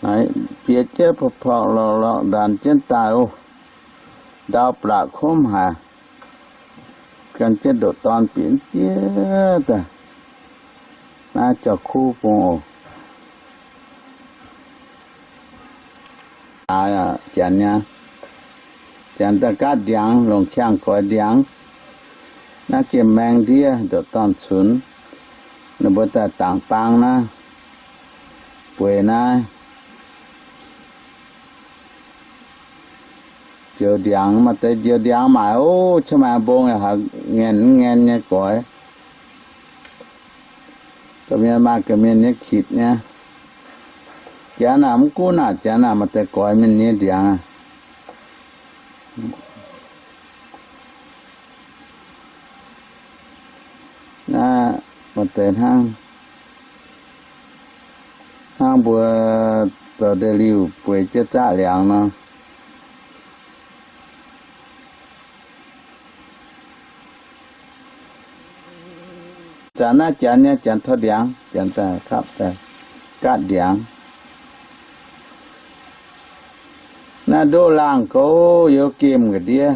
Bieqc jienv porv-porv lorqc lorqc ndanc jienv daaih oc. Ndau blatc komv haic. Gan jienv ndoqc dorn bieqc jienv daaih. Naaiv jauv-kuv bung oc. Janx nyei, janx daaih gaatv ndiangx, longc qangx goix ndiangx. Naaiv gengh maeng ndiev ndoqc dorn cunx. Ninh mbuo daaih dangc bang naaiv, bueix naaiv. Njoux ndiangx, maaih deix njoux ndiangx maaic, o, qaqv maengx mbong yaac haih ngaen ngaen nyei goix. Ga'mienh maaih ga'mienh nyei kitc nyei. Janx naaic mv gunv naaic, janx naaic maaih deix goix mienh nyei ndiangx. Naaiv maaih deix hnangv, hnangv mbuo zoux ndeic-liuh bueix jienv zaqv liangx nor. Zanc naaiv janx nyei, janx taux ndiangx, janx daaih kapv daaih gaatv ndiangx. Naaiv ndoqv laangh gouv youz gemh ga'ndiev.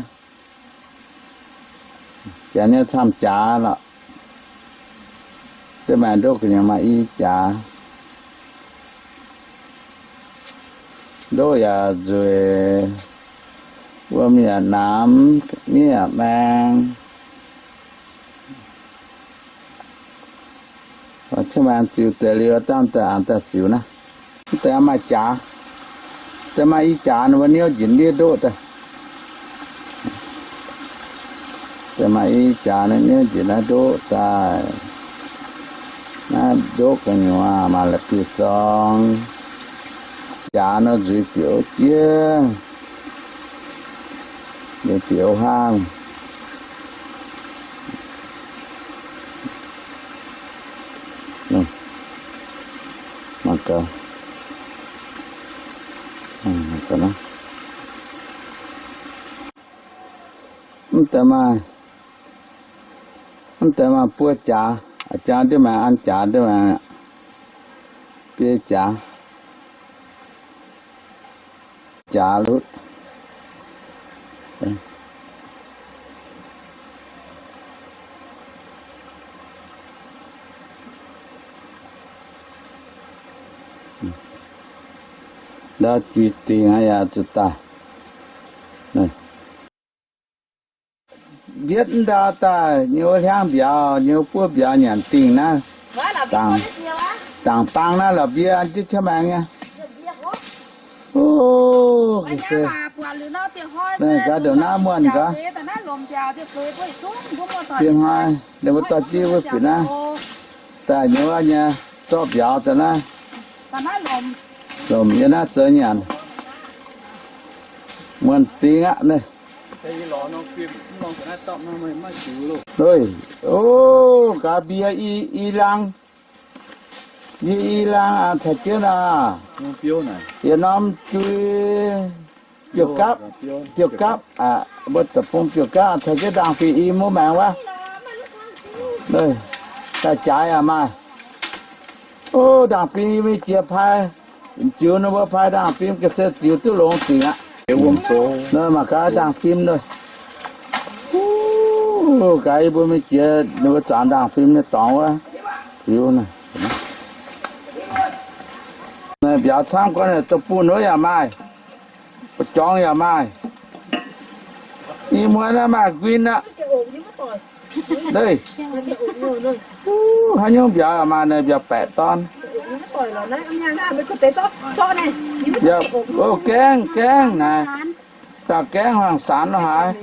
Janx nyei camv jaax lorqc. Deix maaih ndoqv gu'nyuoz maaih i jaax. Ndoqv yaac nzueic, wuom yaac namx, miev yaac maeng. Qaqv maengx ziux deix liuz, dangh daaih an daaih ziux naaiv. Mv deix maaih jaax, deix maaih i jaax, ninh mbuo niouv njiec ndiev ndoqv daaih. Deix maaih i jaax, ninh niouv njiec naaiv ndoqv daaih. Naaiv ndoqv gu'nyuoz maaih la'bieiv-zorng. Jaax nor nzuiz bieqc jiex, nzuiz bieqc hnangv. Mangc gaax, mv deix maaih, mv deix maaih buo jaax, jaax ndiev maengx, an jaax ndiev maengx, biei jaax, jaax lutv. Ndau juiz dingc aqv yaac zuqc daaih. Mbietv ndau daaih nyei wuov hliangv mbiauz, nyei wuov buov mbiauz nyanc dingh naaiv. Dangc, dangc bang naaiv la'mbie an jienv qaqv maengx nyei. O, ga'naaiv muonh gaax. Bienh hnoi ninh mbuo dorh jienv wuov bieqc naaiv. Daaih nyei wuov nyei zorqv mbiauz daaih naaiv. Lomc yiem naaiv zoux nyanc. Muonh dingh aqv naaiv. Oc, gaax mbie i, i laang, mbie i laang aqv, caux jienv aqv. Yietc norm jui biouv gapv, biouv gapv aqv, mbuo deic-bung biouv gapv caux jienv ndaangc fingx i muv maengx wuov. Daaih jaaix yaac maaih. O, ndaangc fim mingh jiex pai, ziux ninh mbuo pai ndaangc fim ga'sie ziux duqv longx dingc aqv. Mangc gaax ndaangc fim nor. Gaax yie mbuo mingh jiex ninh mbuo zuangx ndaangc fim nyei dorngx wuov ziux. Mbiauz camv gorngv dongh bunh wuov yaac maaih, ba'jorngx yaac maaih. Ih muonz naaiv maaih nquin aqv. Leih, haaix nyungc mbiauz yaac maaih, naaiv mbiauz baeqc dorn. Mbiauz, o, gaengh, gaengh naaic. Dauh gaengh hmuangx sanx lo haaix.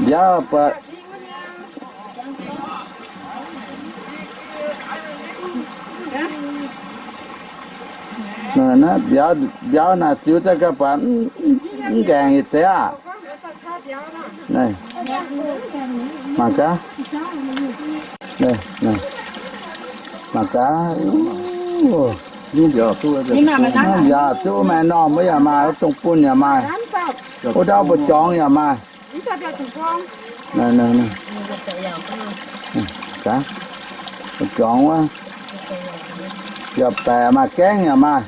Mbiauz buatc, mbiauz naaic ziux daaih gauh buatc mv ngaengc yietc deix aqv. Mangc gaax, mangc gaax, mbiauz duqv maengx normh wuov yaac maaih, wuov dongh bunh yaac maaih, wuov ndau mbu'jorngx yaac maaih. Naaiv, naaiv, naaiv. Gaax, juangc wuov. Yaac baeqc maaih gaengv yaac maaih.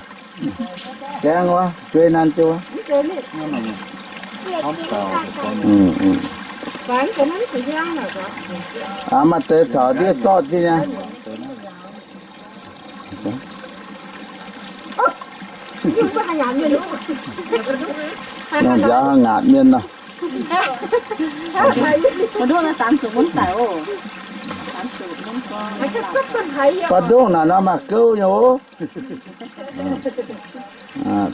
Gaengv wuov, jueiv nanv jienv wuov. Aa, maaih deix caux ndiev zorqv jienv nyei. Nongh nziaaux haaix ngaatc mienh nor. Baav ndongh naaic nor maaih gouv nyei oc.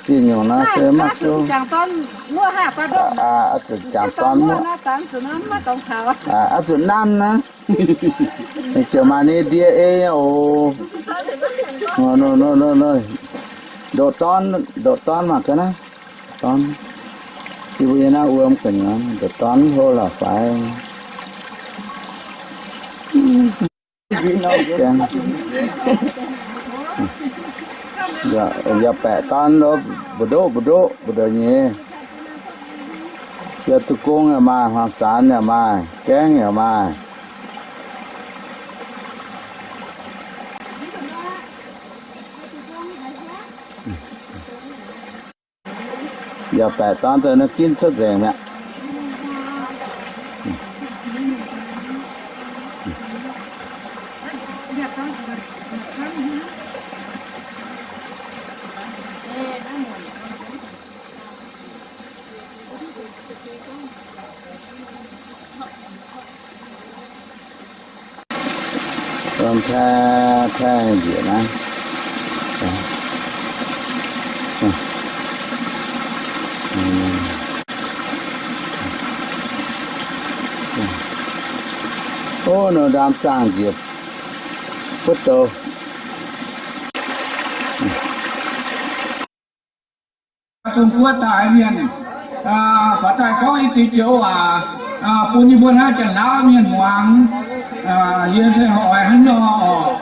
Ziex nyungc naaiv se maaih gouv. Oix zuqc jangx dorn muoqv. Oix zuqc nanv naaiv. Ziouc maaih ninh ndie ei nyei oc. Ndoqc dorn, ndoqc dorn mangc gaax naaiv. Dorn. Yie mbuo nyei naaiv wuom gu'nyuoz, ndoqc dorn hlo lorqc fai. Yaac baeqc dorn lo, mbu'ndoqv mbu'ndoqv mbu'ndongx nyei. Yaac duqv gong yaac maaih, hmuangx saanx yaac maaih, gaengv yaac maaih. Yaac baeqc dorn daaih naaiv ginv cuotv nzengc mi'aqv. Dorn taaih taaih njiec naaiv. Ov, nor ndaam zaangh njiec buov douz. Zong buov daaih mienh, faaux daaih gorngv i ziex joux waac bun yie mbuo naaiv Janx-Laauv mienh muangx. Yie se oix hnangv nor oc.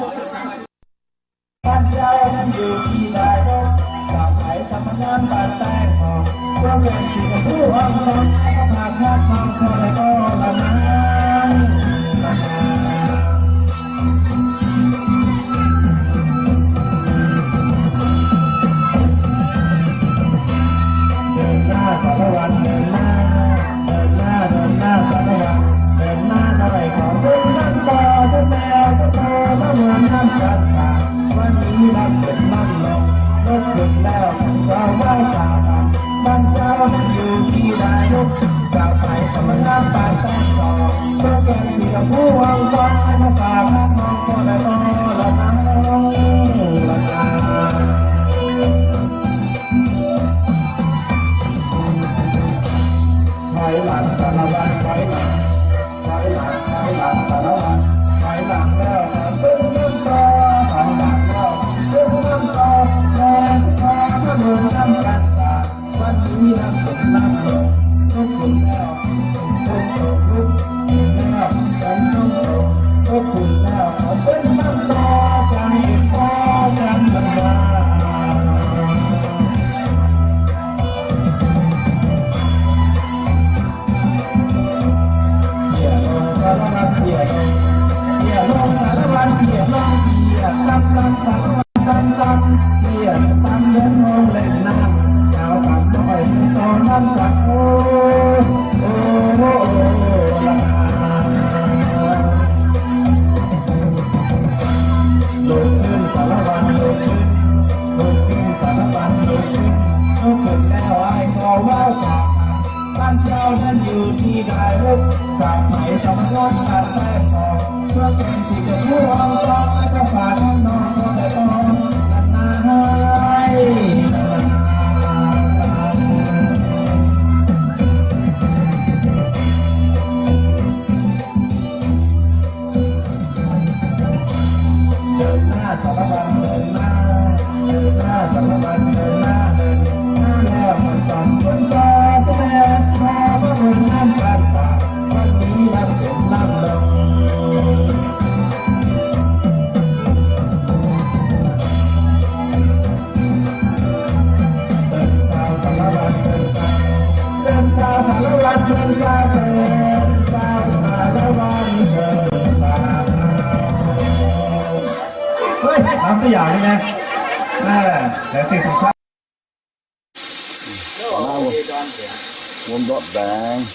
Wuom ndortv mbaengx,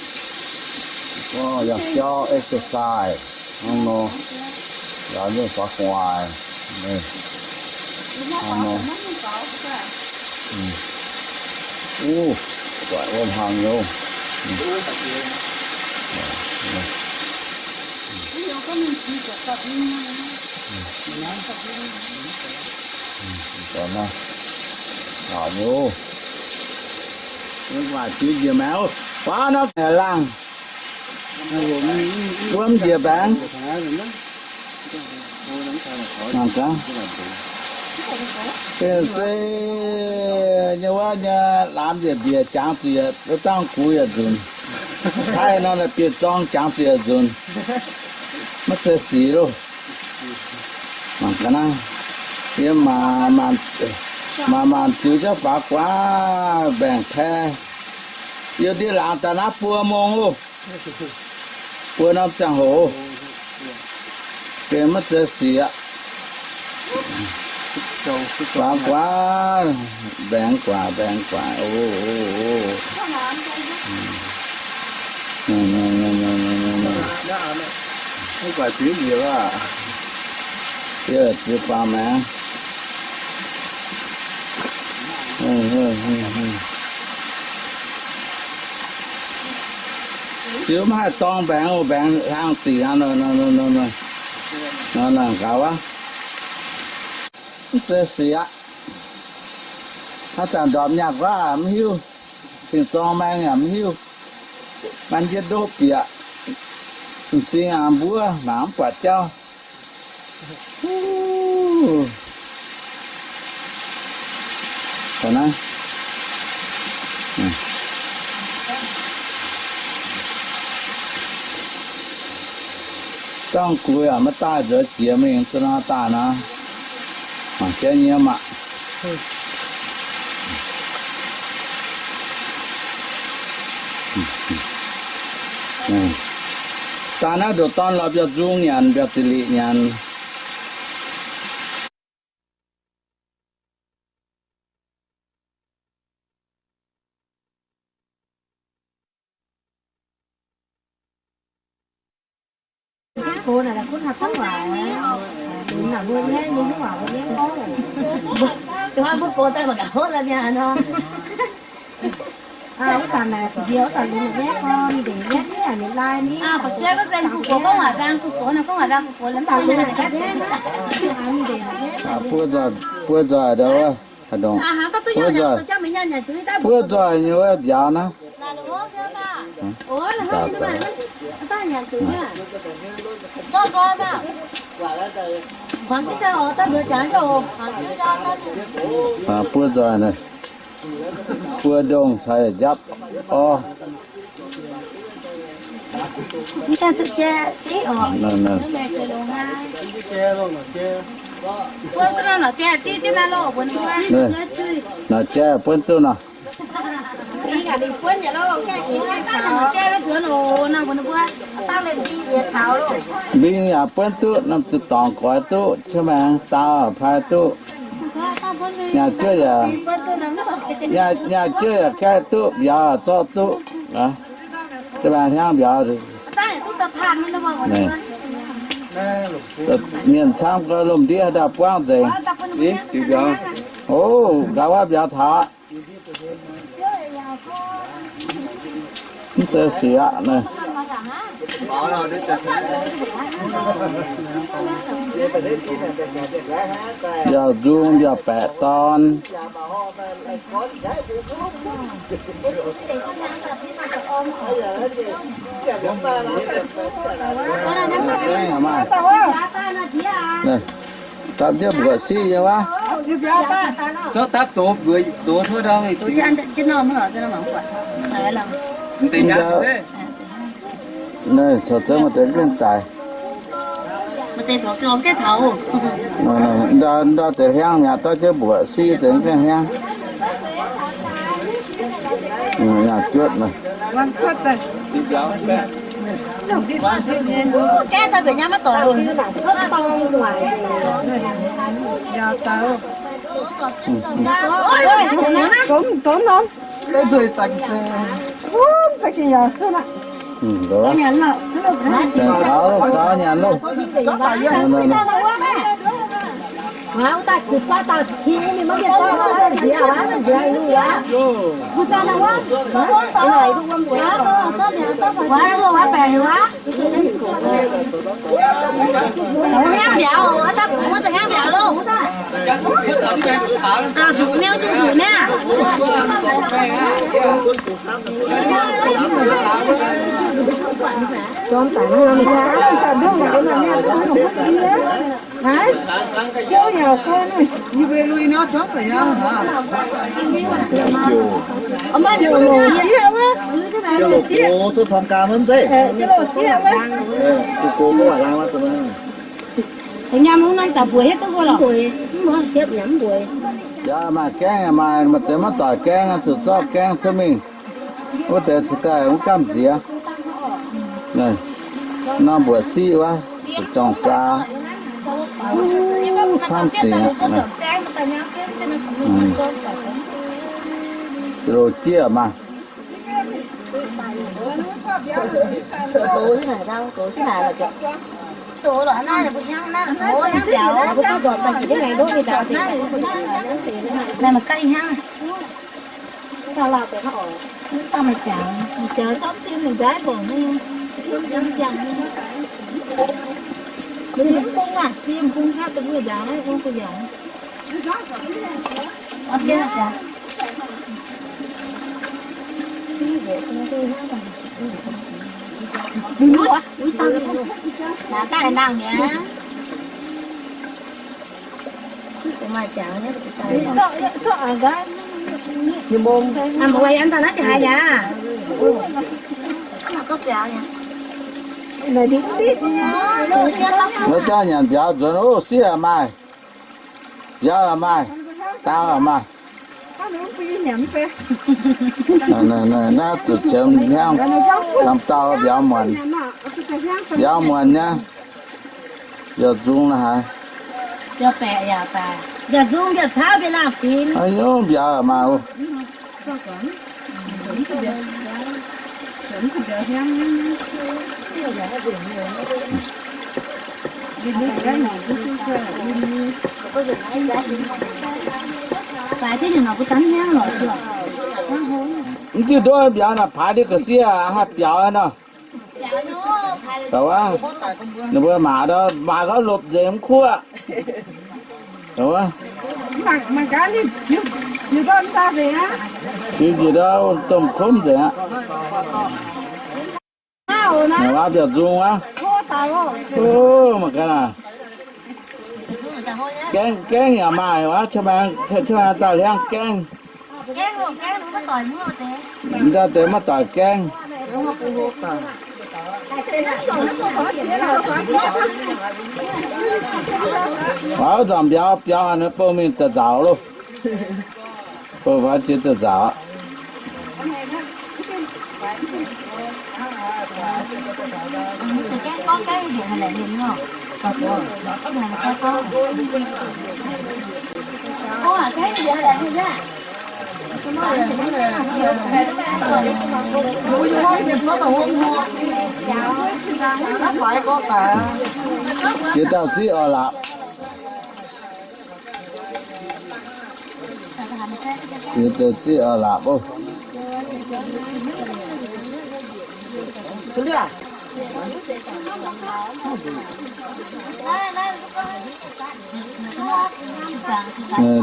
yangh jauv exercise hnangv nor, yaac mv faaux gu'nguaaic. Hnangv nor. Uv, guaaic wuom hlang nyei. Guaaic nyei. Mv baac jiu njiec maengx, baav norm laangh. Wuom njiec mbaengx. Mangc gaax. Gengh se nyei wuov nyei laamz njiec mbiec jangx ziec, wuov dangh gux yietc nzunc. Taaih nor naaiv bieqc zorng jangx ziec yietc nzunc. Maiv zeiz sic loh. Mangc gaax naaiv. Yie maanc maanc ziux jienv faaux guaav mbaengx-pae. Yie ndiev laangz daaih naaiv buo mong loh. Buo norm ziangh hoc. Gengh maiv zeiz sic aqv. Faaux guaav, mbaengx guaax, mbaengx guaax, o, o, o. Mv baac ziux njiec aqv. Ziux faaux maengx. Ziux maiv haih dorng mbaengx, mbaengx hlang dingc aqv. Nor, nor, nor, nor, nor, nor, gaux wuov. Mv zeiz sic aqv. Haaix zanc ndorpc nyaanh wuov mv hiuv, dingc zorng maeng yaac mv hiuv. Gan jienv ndoqv bieqc, m'zing aqv mbuov mangc mv buatc jauv. Naaiv, zorng gux yaac maiv daaih, nzuonx jiex mingh za'nor daaih nor, mangc jienv nyei maah. Daaih naaiv ndoqc dorn lorz mbiauz nzung nyanc, mbiauz ziqc liqc nyanc. Buov nzoih, buov nzoih ndau wuov, buov nzoih, buov nzoih nyei wuov mbiauz naaiv. Buov nzoih naaiv, buov ndongh caux yaac njapv orv. Naaic jaav buonv duqv nor. Mbing yaac buonv duqv, norm ziepc dorngc goix duqv, cien maengx daauh pai duqv. Nyaah juov yaac, nyaah juov yaac gaeqv duqv, mbiauz zorqv duqv. Cien maengx hnyangx mbiauz. Mienh camv gau, lomh ndiev haaix dauh buangv nzengc. O, gaax wuov mbiauz taux aqv. Mv zeiz sic aqv naaiv. Mbiauz nzung, mbiauz baeqc dorn. Dapv jienv mbuoqc siqv nyei wuov. Naaiv caux zengv maaih deix mbienv daic. Ndau, ndau deix hliangv mi'aqv, dapv jienv mbuoqc siqv deix mbienv hliangv. Yaac juotv. Yaac daaih. Gomv, gomv norm. Wuov, mv baac gengh yaac sun aqv. Gaux, gaux nyanc loh. Hnangv mbiauz, hnangv mbiauz loh. Nzuqc niaa, nzuqc niaa. Nyam mv norm daaih mbuox hietv duqv mbuo lorqc. Yaac maaih gaengh, maaih, maaih deix maiv doic gaengh, zuqc zorqv gaengh cuotv mingh. Wuov deix cingx daaih mv gamh nziex. Norm mbuoqc siqv wuov, zuqc jorng saa. Camv dingc aqv. Loz-jieqv maaih. Naaiv daaih nangh mi'aqv. Maaih jangx nyei. Aa, mv baac an daaih naaiv jiex haaix nyei aqv? Maiv jaax nyanc mbiauz nzuonx oc. Sieqv maaih, mbiauz maaih, daauv maaih. Naaiv zuqc qiemx hnyangx camv dauh mbiauz muonc. Mbiauz muonc nyei. Mbiauz nzung la'haaix? Mbiauz nzung, mbiauz cauv, mbiauz laangh fingx. Aa, mbiauz maaih oc. Mv diuh ndoqv mbiauz naaic paaix diuh ga'sie haih biaux nor. Ninh mbuo maac, maac gauh lopc nzengc mv kuv aqv. Cingx njiec ndau domh komv nzengc aqv. Naaic waac mbiauz nzung aqv. Mangc gaax naaic. Gaengv, gaengv yaac maaih waac, cin maengx daaih hliangv gaengv. Ndau deix maiv doic gaengv. Waac wuov nzangc mbiauz, biaux haic nor bouh mingh daaih nzaaux loh. Bouh faaux jiex daaih nzaaux aqv. Jiex dauh ziqv oix laqc. Jiex dauh ziqv oix laqc oc.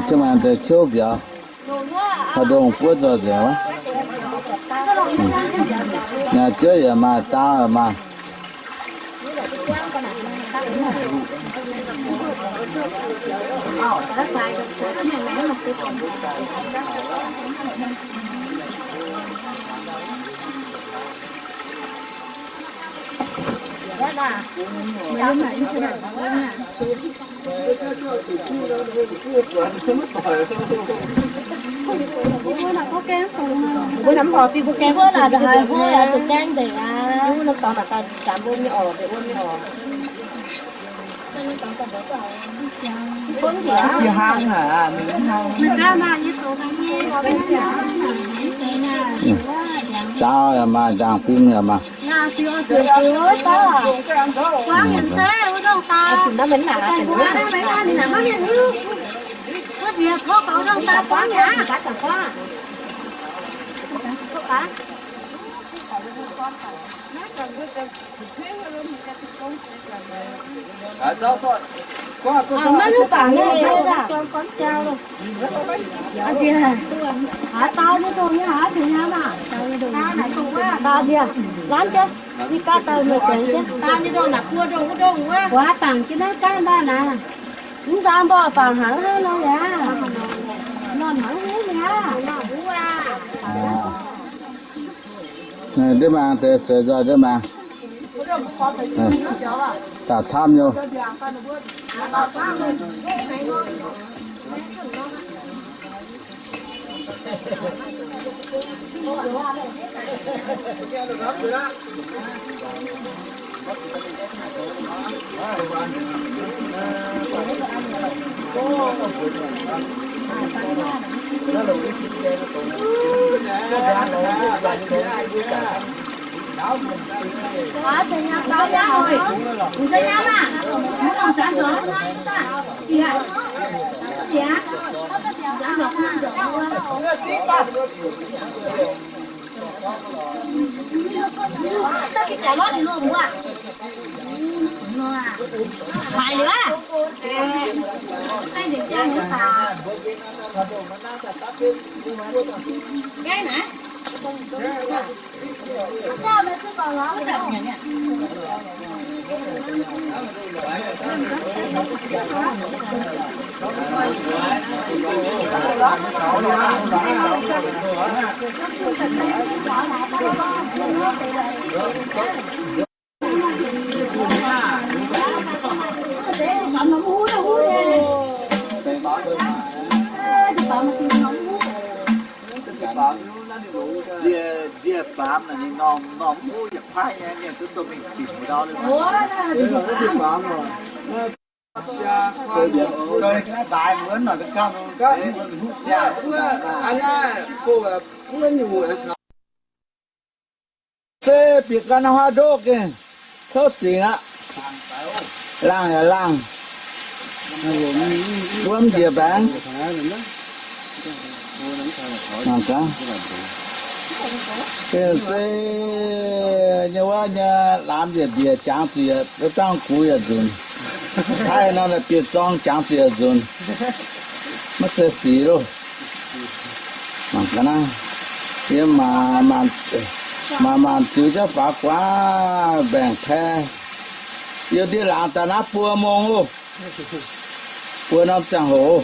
Cin maengx deix ciouv mbiauz. Haaix ndongh buov nzoih nzengc wuov. Naaiv juov yaac maaih, daauv yaac maaih. Mbuo hnamv horpc fih mbuo gaengh, mbuo zuqc gaengh ndeic aqv. Mbuo hnamv dorngx naaic daaih, mbuo mingh orqc, deix wuom mingh orqc. Zaauv yaac maaih, nzangc-fim yaac maaih. Maiv hiuv baac nyei, haaix dau nyei dongh nyei, haaix deix nyei maah. Dau njiec, yie gaav dau nyei deix njiec. Dau nyei dongh naaic buo ndongh wuov ndongh wuov. Wuov dangc jienv naaiv gaanv mbaanh naaic. Mv nzang mborqv bangc hnaangx hnangv nor yaac. Nor hnaangx hnangv yaac. Ndiev maengx deix zeix nzoih ndiev maengx. Daaih camv nyei. Ndie, ndie-baamz naaic ninh norm, norm mv huv yietc kuaaiv nyei, mienh duqv domh mingh bieqc ndau. Se bieqc ganh huaav ndoqv gengh kouv dingc aqv. Laangh yaac laangh. Wuom njiec mbaengx. Gengh se nyei wuov nyei laamz njiec mbiec jangx zuqc yietc, dangh gux yietc nzunc. Taaih nor, bieqc zorng jangx zuqc yietc nzunc. Maiv zeiz sic loh. Mangc gaax naaiv, yie maanc maanc ziux jienv faaux guaax mbaengx-paeqv. Yie ndie laangz daaih naaiv buo mong oc. Buo norm ziangh hoc,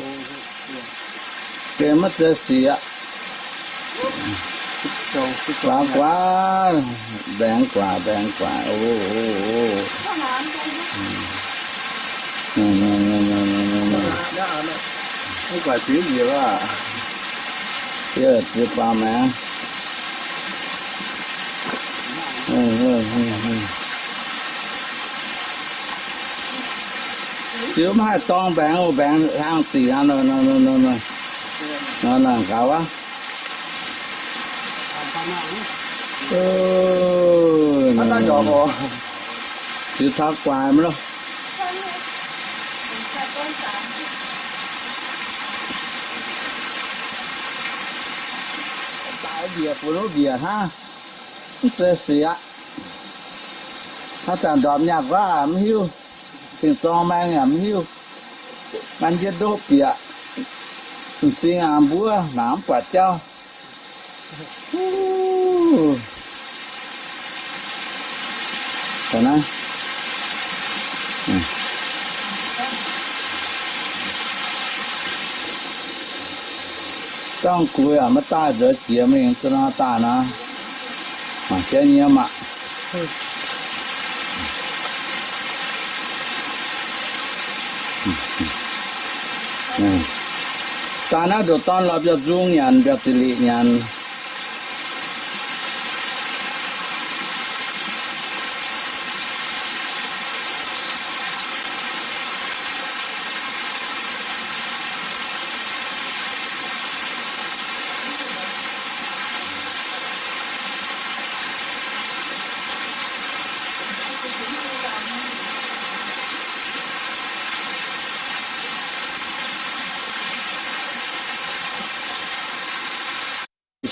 gengh maiv zeiz sic aqv. Faaux guaax, mbaengx guaax, mbaengx guaax, o, o, o. Mv guaax ziux njiec aqv. Yie ziux faaux maengx. Ziux maiv haih dorng mbaengx, mbaengx hlang dingc aqv. Nor, nor gaux aqv. Ziux taux guaax maiv loh. Daaih mbiec funx wuov mbiec hnangv, mv zeiz sic aqv. Hnangv zanc ndorpc nyaanh guaav mv hiuv, dingc zorng maeng yaac mv hiuv. Gan jienv ndoqv bieqc, m'zing aqc mbuov mangc mv buatc jauv. Dangh gux yaac maiv daaih nzuonx jiex mingh, za'gengh daaih nor, mangc jienv nyei maah. Daaih naaiv ndoqc dorn lorz mbiauz nzung nyanc, mbiauz ziqc liqc nyanc.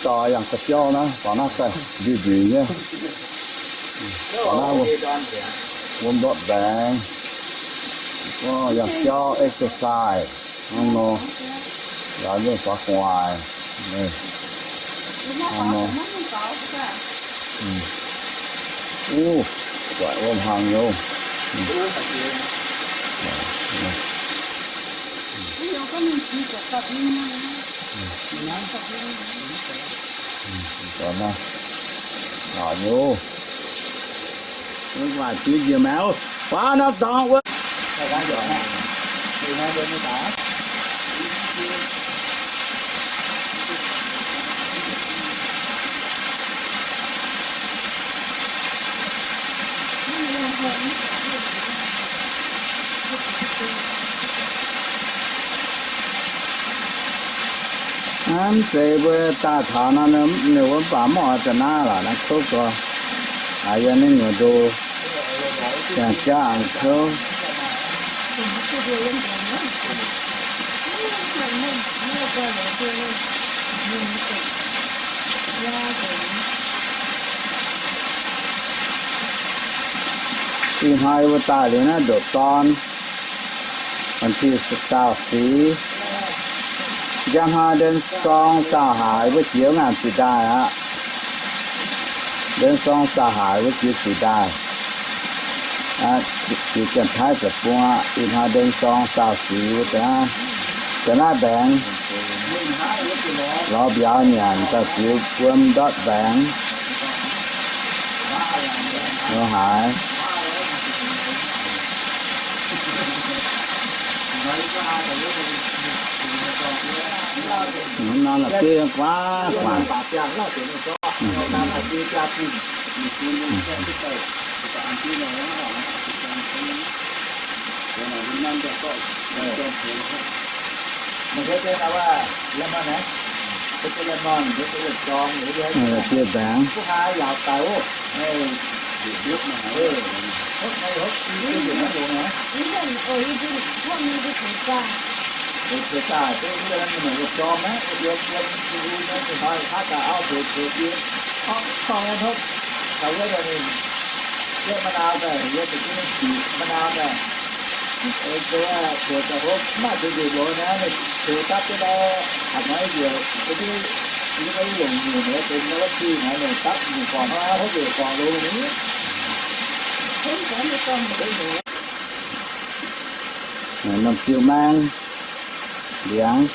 Dorh yangh ga'jauv naaiv, dorh naaiv daaih mbiuh mbiuh nyei. Dorh naaiv wuom ndortv mbaengx. Yangh jauv exercise hnangv nor. Yaac mv faaux gu'nguaaic. Hnangv nor. Uv, guaaic wuom hlang nyei. Aa, nyei. Mv baac jiex njiec maengx, faaux norm dorngx wuov. Hnamv zeiz mbuo daaih taux nor, ninh mbuo mv baac mv oix daaih naaiv lorqc, naaiv kouv gau. Aa, yie ninh nyuoz ndo, jangx jaav aengx kouv. Ih hnoi mbuo daaih liuz naaiv ndoqc dorn, วันที่ ซาวสี่, njang hnoi เดือนสอง ซาวห้า mbuo jiex ngaanc ziqc ndaaih aqv. เดือนสอง ซาวห้า mbuo jiex ziqc ndaaih. Jiex Janx-Taiv deic-bung aqv. Ih hnoi เดือนสอง ซาวสี่ mbuo daaih, daaih naaiv mbaengx, lorz mbiauz nyanc daaih ziux wuom ndortv mbaengx. Nor haaix. Nor la'bieiv guaav guaac. La'bieiv mbaengx. Mv baac norm jiu maeng ndiangx.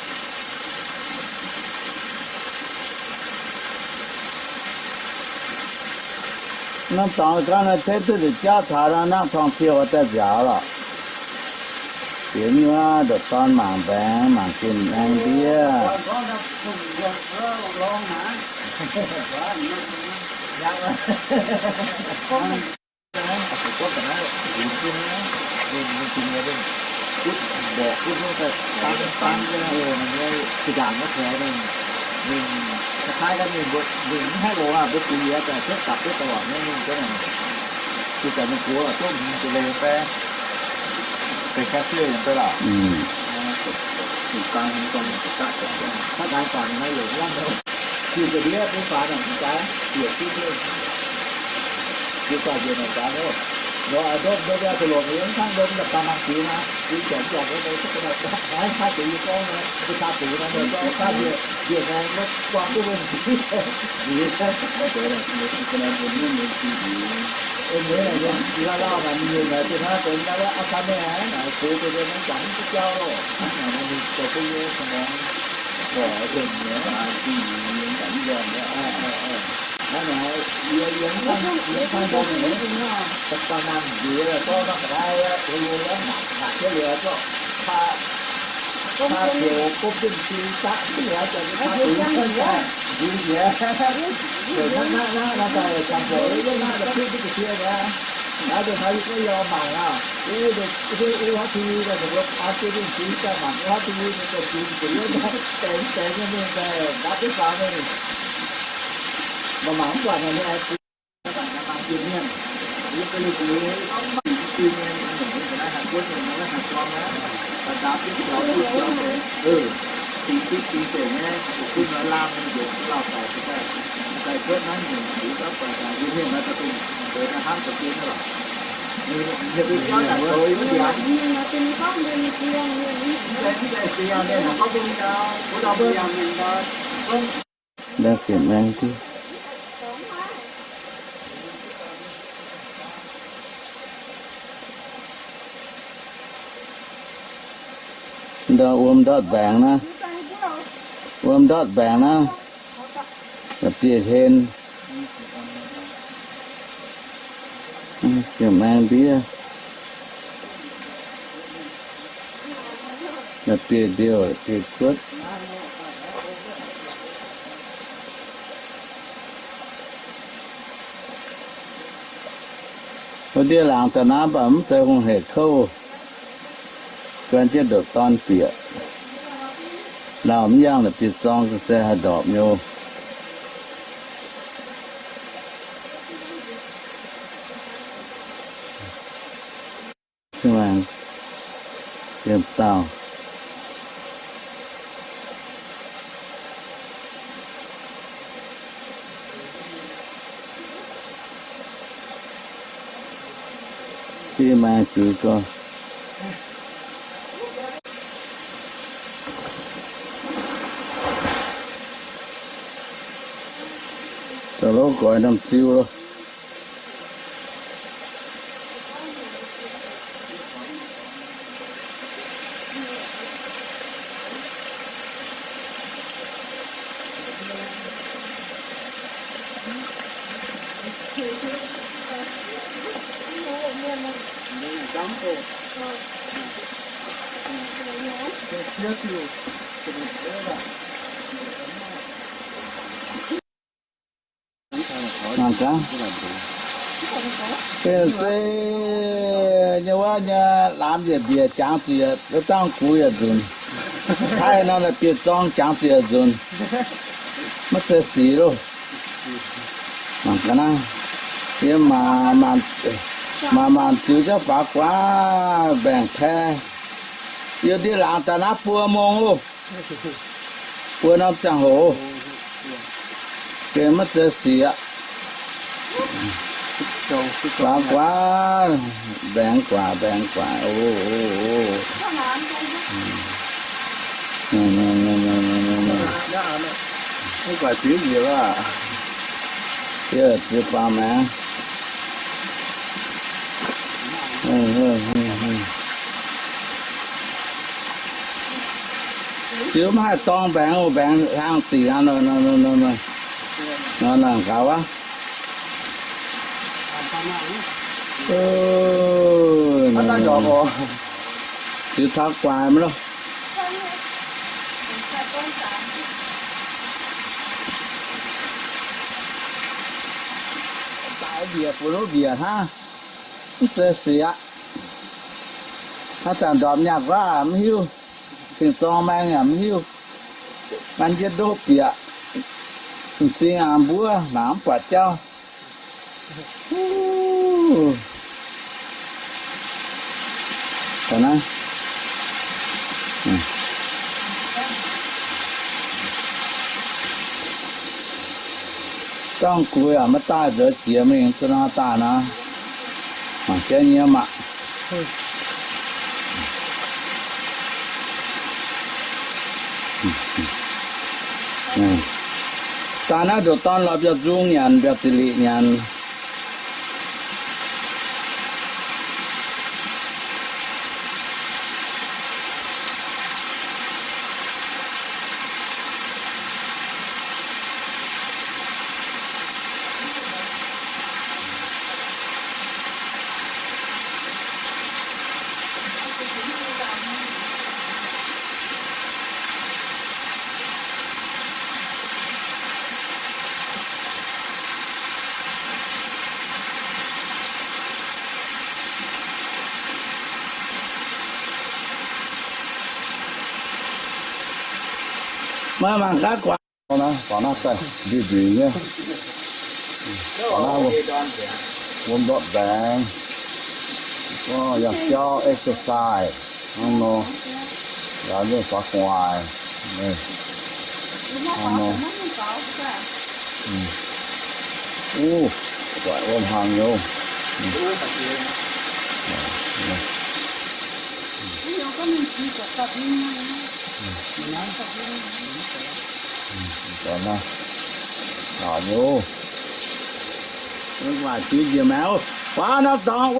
Norm dorngx gau nor, ceix duqv nduqc jauv taux nor, nangv ท่องเที่ยว daaih nziaauc lorqc. Jiex mingh wuov ndoqc dorn mangc mbaengx, mangc ginh aengx ndiev. Ndau bieqc maeng diuv. Ndau wuom ndortv mbaengx naaiv, wuom ndortv mbaengx naaiv, da'bieqc hlen, bieqc maeng ndiev, da'bieqc ndiouh, da'bieqc kuotv. Wuov ndiev laangz daaih naaiv mv baac mv zeiz hungh hec kouv, gan jienv ndoqc dorn bieqc. Lauh mv yangh la'bieiv-zorng se haih ndorpc nyei. Yiem dauh. Yie maengx zuiz gorx. Zoux lov goix norm ziu loh. Mangc gaax, se nyei wuov nyei laamz yietc mbiec jangx ziec, wuov dangh gux yietc nzunc. Taaih nor naaic bieqc zorng jangx ziec nzunc. Maiv zeiz sic loh. Mangc gaax naaiv, yie maanc maanc ziux jienv faaux guaax mbaengx paeqv. Yie ndiev laangz daaih naaiv buo mong oc. Buo norm ziangh hoc, gengh maiv zeiz sic aqv. Guaax guaax, mbaengx guaax, mbaengx guaax, o, o, o. Mv baac ziux njiec aqv. Yie ziux faaux maengx. Ziux maiv haih dorng mbaengx, mbaengx hlang dingc aqv. Nor, nor, nor, nor, nor, nor, nor, gaux wuov. Ziux taux guaax maiv loh. Daaih mbiec funx wuov mbiec hnangv, mv zeiz sic aqv. Haaix zanc ndorpc nyaanh guaav mv hiuv, fingx zorng maeng yaac mv hiuv. Gan jienv ndoqv bieqc, m'zing aqc mbuov mangc mv buatc jauv. Dangh gux yaac maiv daaih nzoux jiex mingh, zuqc nor daaih nor, mangc jienv nyei maah. Daaih naaiv ndoqc dorn lorz mbiauz-nzung nyanc, mbiauz-da'liqc nyanc. Maiv mangc gaax guaax. Naaiv, guaax naaiv daaih nduih nduih nyei. Guaax naaiv wuom ndortv mbaengx. Yangh jauv exercise hnangv nor. Yaac mv faaux gu'nguaaic. Uv, doic wuom hlang nyei. Haaix nyungc. Mv baac jiex njiec maengx, waac norm dorngx.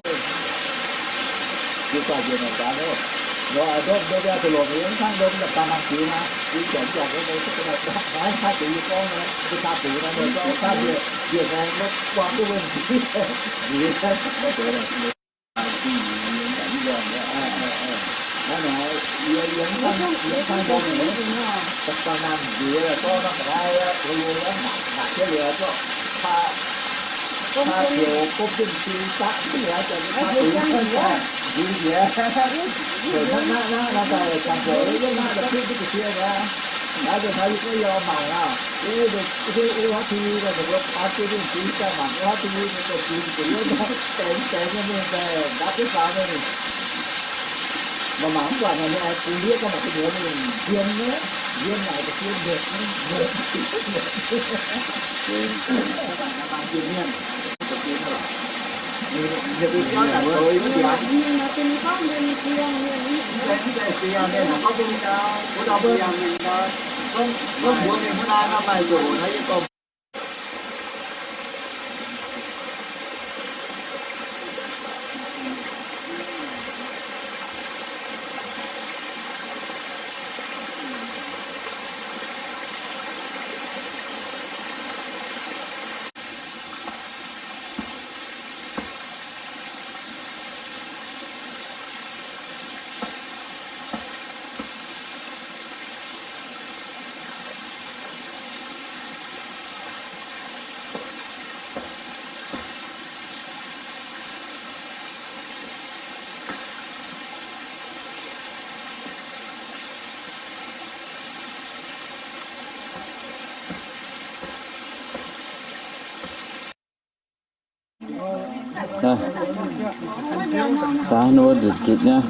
Ninh mbuo nzutc nzutc nyei.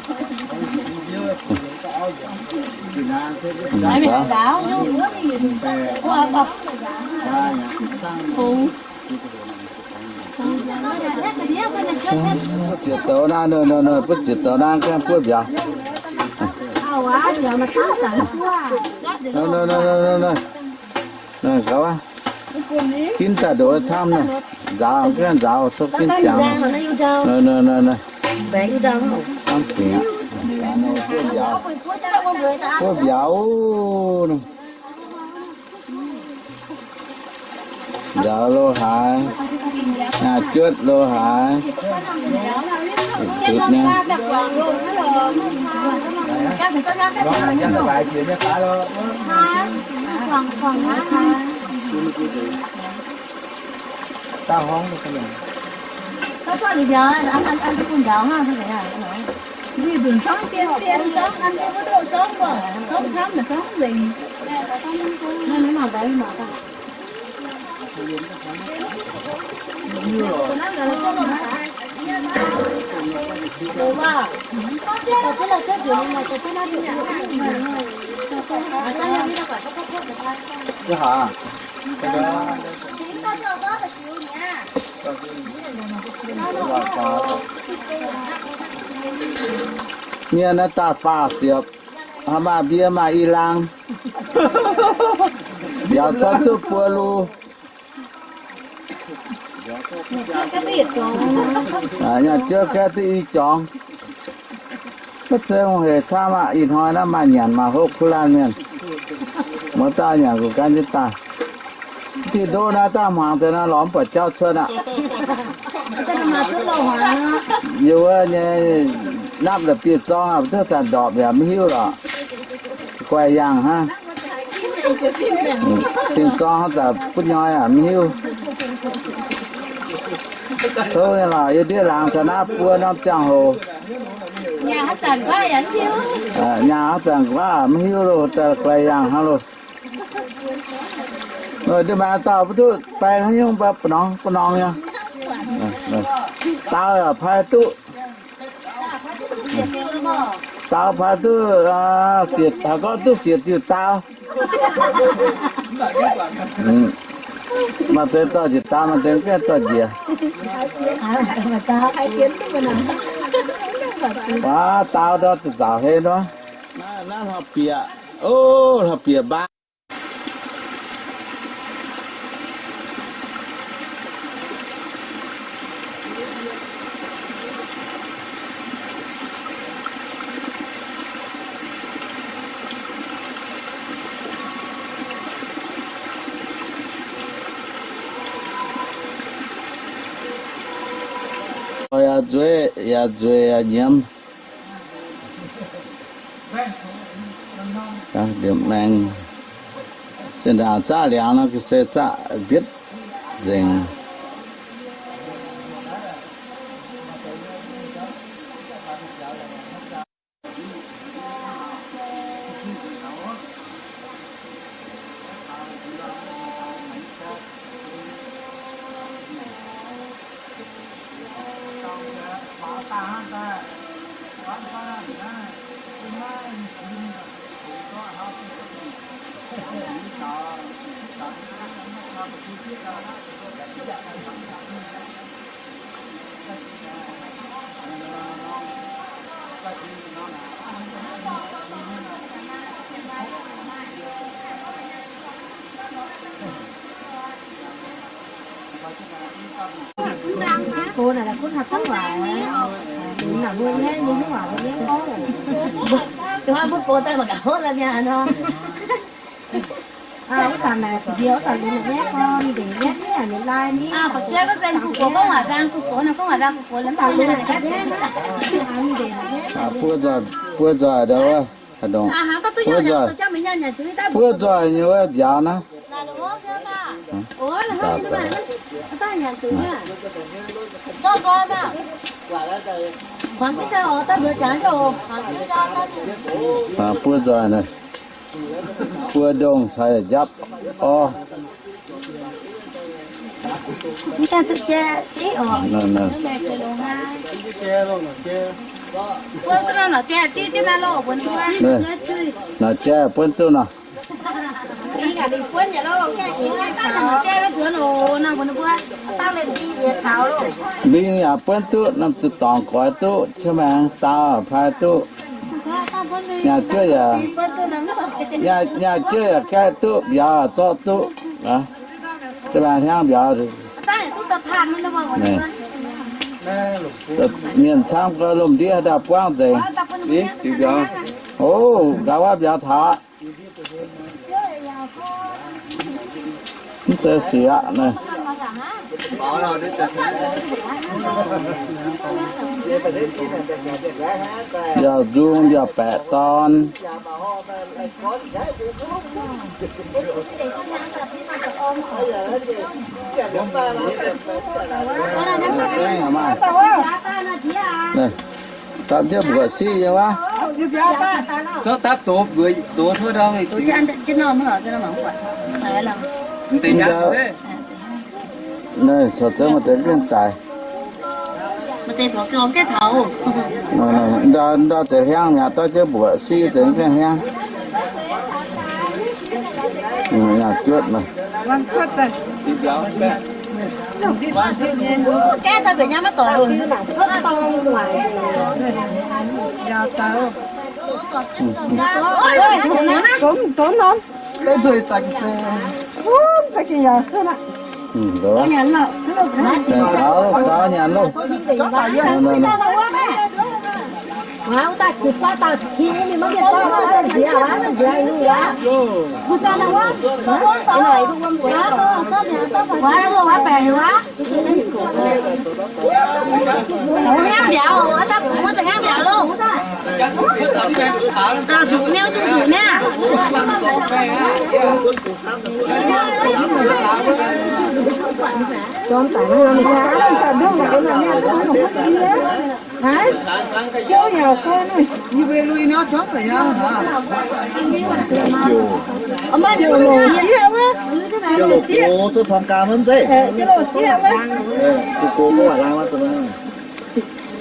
Ziepc douz naaiv, butv ziepc douz naaiv gaengh buov mbiauz. Ginv daaih ndoqc camv naaiv, nzaaux, gaengh nzaaux, cov ginv ziangx. Camv dingc aqv. Buov mbiauz naaiv. Nzaaux lo haaix, nyaah juotv lo haaix, zutc nyei. Mienh naaiv daaih faah ziepc, haaix maaih mbie maaih i laang, mbiauz cuotv duqv buo lu. Nyaanh juov gaeqv duqv i jorngx. Maiv zeiz hungh hec camv aqv. Ih hnoi naaiv maaih nyanc maaih hopv kuv laanh mienh. Muoz-doic nyanc gu'ganh jienv daaih. Diuh ndoqv naaiv daaih hmuangx deix naaiv lorz mv buatc jauv cuotv aqv. Yie wuov nyei napv la'bieiv-zorng aqv, duqv zanc ndorpc yaac maiv hiuv lorqc. Guaih yangh hnangv. Cing-zorng hnangv zanc butv nyoi aqv, maiv hiuv. Tov nyei lorqc, yie ndiev laangz taux naaiv buo norm ziangh hoc. Nyaah hnangv zanc nquaqv maiv hiuv loh, daaih guaih yangh hnangv loh. Ndiev maengx dauh mv duqv baeng haaix nyungc, mbuo ba'norngx ba'norngx nyei. Dau yaac pai duqv. Daaux fai duqv, haaix gorngv duqv siex diuh daauv. Maaih deix dorh njiec daauv, maaih deix mv gaengh dorh njiec. Waac, daauv ndortv zaux hei nor. Naaiv hlauv-bieqc, o, hlauv-bieqc mbaang. Yaac nzueic, yaac nzueic yaac nyiemz. Liemh maengx, zinh ndaangc zaqv liangx nor, ga'sie zaqv mbietv nzengc. Mbuo naaic la'kuqv taux dangv waac, mbuo nyei, nyei waac mbuo nyei gorngv. Mbuo gox daaih mangc gaax hov la'mi'aqv nor. Wuov zanc naaic nziex wuov zanc lunx naaic nyaiv gorn, mbenc nyaiv nyaiv, ninh lai ni. Buo nzoih, buo nzoih ndau wuov, buo nzoih, buo nzoih nyei wuov mbiauz naaiv. Buo nzoih naaic, buo ndongh caux yaac njapv orv. Naaic jaaix buonv duqv nor. Mbing yaac buonv duqv, norm zuqc dorngc goix duqv, cien maengx daauh pai duqv. Nyaah juov yaac, nyaah juov yaac gaeqv duqv, mbiauz zorqv duqv. Jiex maengx hnyangx mbiauz. Mienh camv gau, lomh ndiev haaix dauh buangv nzengc. O, gaax wuov mbiauz taux. Mv zeiz siec aqv naaiv. Mbiauz nzung mbiauz baeqc dorn. Dapv jienv mbuoqc siqv nyei wuov. Naaiv caux zouv maaih deix mv gaengh daic. Ndau, ndau deix hliangv mi'aqv, dapv jienv mbuoqc siqv deix mv gaengh hliangv. Yaac juotv naaic. Gaux nyanc loh. Hnyangx mbiauz, dapv kungx daaih hnyangx mbiauz loh. Zuqc niu, zuqc niu.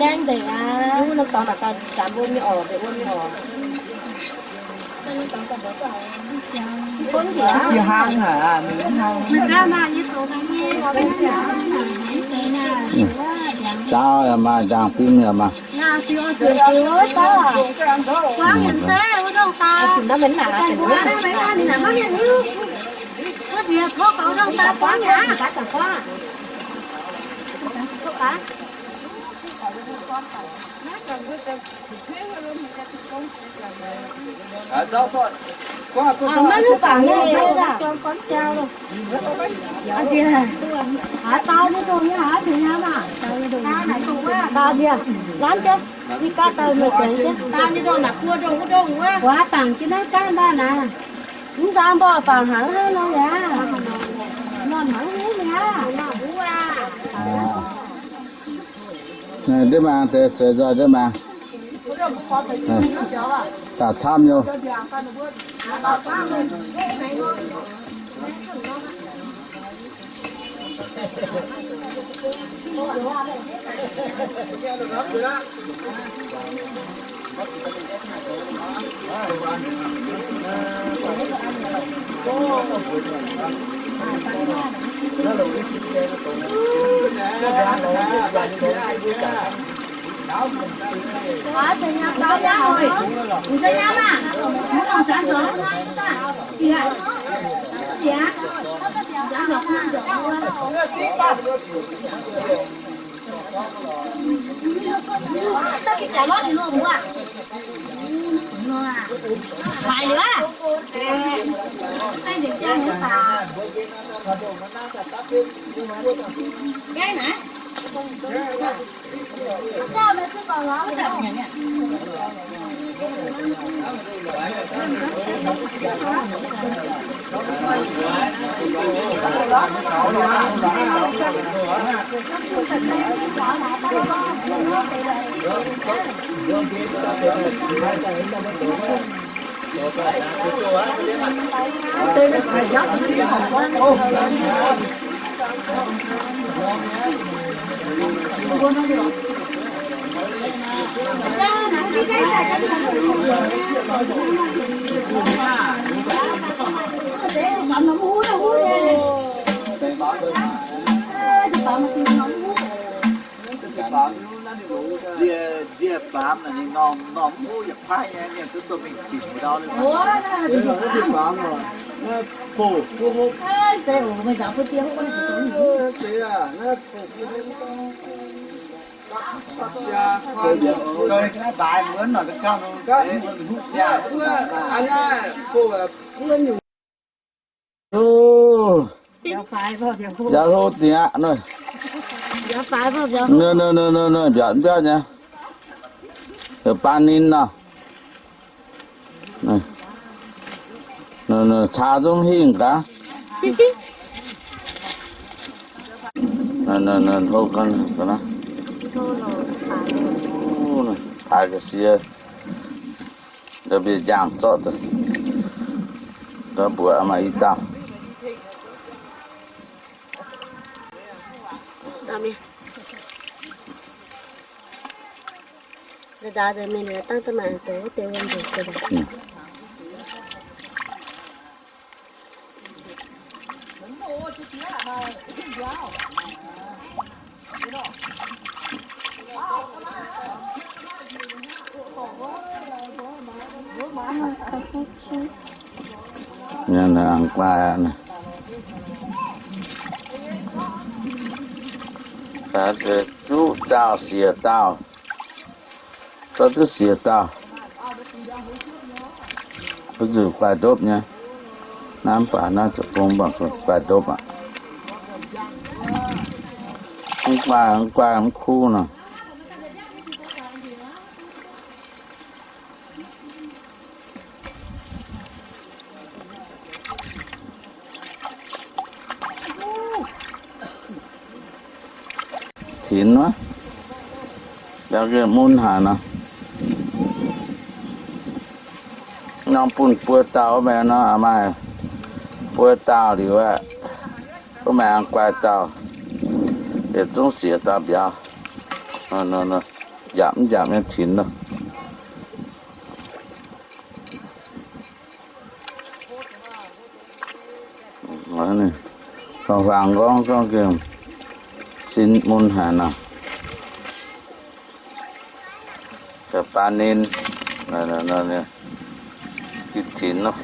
ndaengv ndeic aqv. Wuov norm dorngx naaic gauh zanc mbuo mingh oc, ndeic wuov mingh oc. Yie hnangv haic, mingh hnangv. Zaauv yaac maaih, ndaangc fim yaac maaih. Haaix dauh zorqv Maiv hiuv bangc nyei. Aa, dau nyei dongh nyei aqv, tengx nyei maah. Dau nyei, nanv jienv, yie gaav dau meih dengx jienv. Dau nyei dongh naaic buo ndongh wuov ndongh wuov. Waac bangc jienv naaiv gaav mbaah naaic. Mv nzaang mborqv bangc hnaangx hnangv nor mi'aqv. Norm hnaangx hnangv mi'aqv. Ndiev maah, deix zeix nzoih ndiev maah. Daaih camv nyei. Ndie-baamz naaic ninh norm, norm mv huv yietc kuaaiv nyei, ninh duqv dongh mingh tinc ndau Nzauh hlo dingh aqv. Ninh, ninh, ninh, ninh mbiauz mbiauz nyei. Baan ninh nor. Ninh, ninh caa zungv hingh gaax. Ninh, ninh, ninh hlo ga'naaiv. Paaix ga'sie. Ndau mbiauz njaangh zorqv, ndau mbuoqc maaih i dauh. Zuqv dauh siec dauh. Zorqv duqv siec dauh. Mbuo zuqc guaix ndopv nyei. Naaiv mv baac naaiv zoux gong mv baac guaix ndopv aqv. Mv guaix, mv guaix mv kuv nor. Tinx wuov, yaac mun haic nor. Norm bun buo dauh mingh nor, maaih buo dauh liuz aqv. Mv maaih guaix dauh, yietc zungv siec dauh mbiauz. Njapc mv njapc nyei tinx loh. Faang-faang nqorngv gorngv gengh sin mun haic nor. Baan ninh, gitv tinx loh.